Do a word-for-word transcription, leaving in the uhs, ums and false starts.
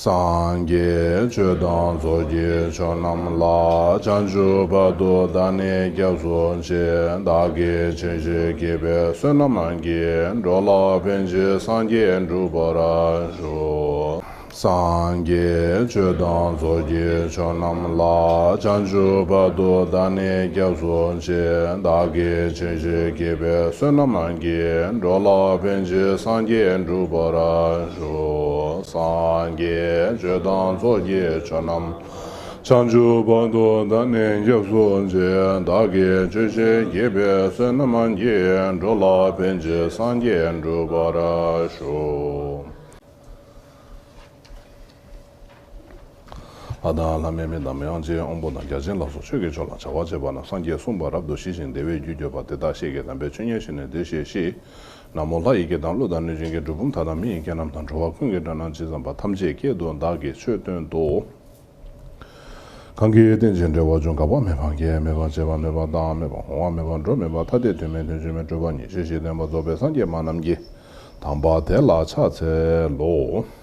སངས་རྒྱས་ཆོས་དང་ཚོགས་ཀྱི་མཆོག་རྣམས་ལ། བྱང་ཆུབ་བར་དུ་བདག་ནི་སྐྱབས་སུ་མཆི། བདག་གིས་ཆོས་བཞིན་བགྱིས་པའི་བསོད་ནམས་ཀྱིས། འགྲོ་ལ་ཕན་ཕྱིར་སངས་རྒྱས་འགྲུབ་པར་ཤོག། སངས་རྒྱས་ཆོས་དང་ཚོགས་ཀྱི་མཆོག་རྣམས་ལ། བྱང་ཆུབ་བར་དུ་བདག་ནི་སྐྱབས་སུ་མཆི། བདག་གིས་ཆོས་བཞིན་བགྱིས་པའི་བསོད་ནམས་ཀྱིས། འགྲོ་ལ་ཕན་ཕྱིར་སངས་རྒྱས་འགྲུབ་པར་ཤོག། སངས་རྒྱས་ཆོས་དང་ཚོགས་ཀྱི་མཆོག་རྣམས། བྱང་ཆུབ་བར་དུ་བདག་ནི་སྐྱབས་སུ་མཆི། བདག་གིས་ཆོས་བཞིན་བགྱིས་པའི་བསོད་ནམས་ཀྱིས། འགྲོ་ལ་ཕན་ཕྱིར་སངས་རྒྱས་འགྲུབ་པར་ཤོག། ལྷ་དང་ལྷ་མིན་མི་དང་མི་དབང་ཆེན་དབང་པོ་དང་བརྒྱ་བྱིན་ལ་སོགས་ཆོས་ཀྱི་མཆོག་ལ་བྱ་བ་བྱེད་པ་རྣམས་སངས་རྒྱས་གསུངས་པ་རབ་ཏུ་ཞི་ཞིང་བདེ་བའི་རྒྱུར་གྱུར་པ་དེ་དག་ཤེས་ཀྱི་དམ་པའི་ཆོས་ཉན་ཞིག་ནས་འདི་ཞེས་ཤེས། ན་མོ། ལྷ་ཡི་སྐད་དང་ཀླུ་དང་གནོད་སྦྱིན་གྱི་སྒྲུབ་ཕུང་མཐའ་དག་མི་ཡི་སྐད་རྣམས་དང་། འགྲོ་བ་ཀུན་གྱི་སྒྲ་རྣམས་ཇི་ཙམ་པ། ཐམས་ཅད་སྐད་དུ་བདག་གིས་ཆོས་བསྟན་ཏོ། གང་གིས་རྟེན་ཅིང་འབྲེལ་བར་འབྱུང་། འགག་པ་མེད་པར་སྐྱེ་མེད་པར་འབྱེད་པ་མེད་པར་ལྡང་མེད་པར་འོང་བ་མེད་པར་འགྲོ་མེད་པར་ཐ་དད་དོན་མེད་དོན་གཅིག་མེད་སྤྲོས་པ་ཉེར་ཞི་ཞེས་བསྟན་པ་རྫོགས་པའི་སངས་རྒྱས་མ་རྣམས་ཀྱི་དམ་པ་དེ་ལ་ཕྱག་འཚལ་ལོ།